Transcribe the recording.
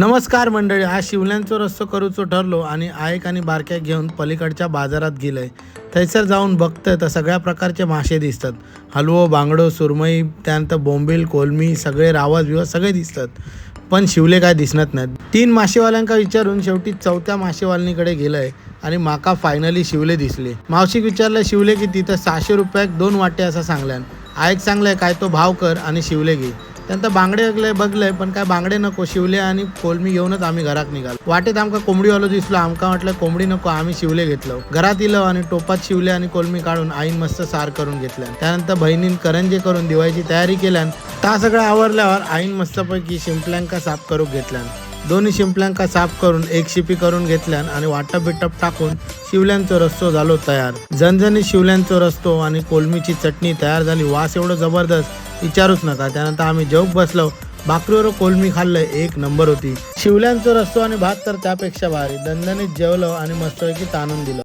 नमस्कार मंडळी, आज शिवल्यांचो रस्तो करूचो ठरलो आणि आईक आणि बारक्याक घेऊन पलीकडच्या बाजारात गेलंय. थंयसर जाऊन बघतंय तर सगळ्या प्रकारचे मासे दिसतात. हलवो, बांगडो, सुरमई, त्यानंतर बोंबील, कोलमी, सगळे रावस बिवस सगळे दिसतात, पण शिवले काय दिसत नाहीत. तीन मासेवाल्यांका विचारून शेवटी चौथ्या मासेवाल्यांकडे गेलंय आणि माका फायनली शिवले दिसले. मावशीक विचारलं शिवले किती, तर 600 रुपयाक दोन वाटे असं सांगल्यान. आईक सांगलंय काय तो भाव कर आणि शिवले घे. त्यानंतर बांगडे बघले बघले, पण काय बांगडे नको, शिवले आणि कोलमी घेऊनच आम्ही घरात निघालो. वाटेत आमका कोंबडीवालो दिसलो. आमका म्हटलं कोंबडी नको, आम्ही शिवले घेतलो. घरात इलो आणि टोपात शिवले आणि कोलमी काढून आईन मस्त सार करून घेतल्या. त्यानंतर बहिणीन करंजे करून दिवाळीची तयारी केल्यान. ता सगळं आवरल्यावर आईन मस्तपैकी शिंपल्यांका साफ करून घेतल्यान. दोन्ही शिंपल्यांका साफ करून एक शिपी करून घेतल्यान आणि वाटप बिटप टाकून शिवल्यांचो रस्तो झालो तयार. झणझणीत शिवल्यांचो रस्तो आणि कोलमीची चटणी तयार झाली. वास एवढं जबरदस्त, विचारूच नका. त्यानंतर आम्ही जेवूक बसलो. भाकरीवर कोलमी खाल्लं, एक नंबर होती. शिवल्यांचो रस्तो आणि भात तर त्यापेक्षा भारी. दणदणीत जेवलो आणि मस्तपैकी ताणून दिलं.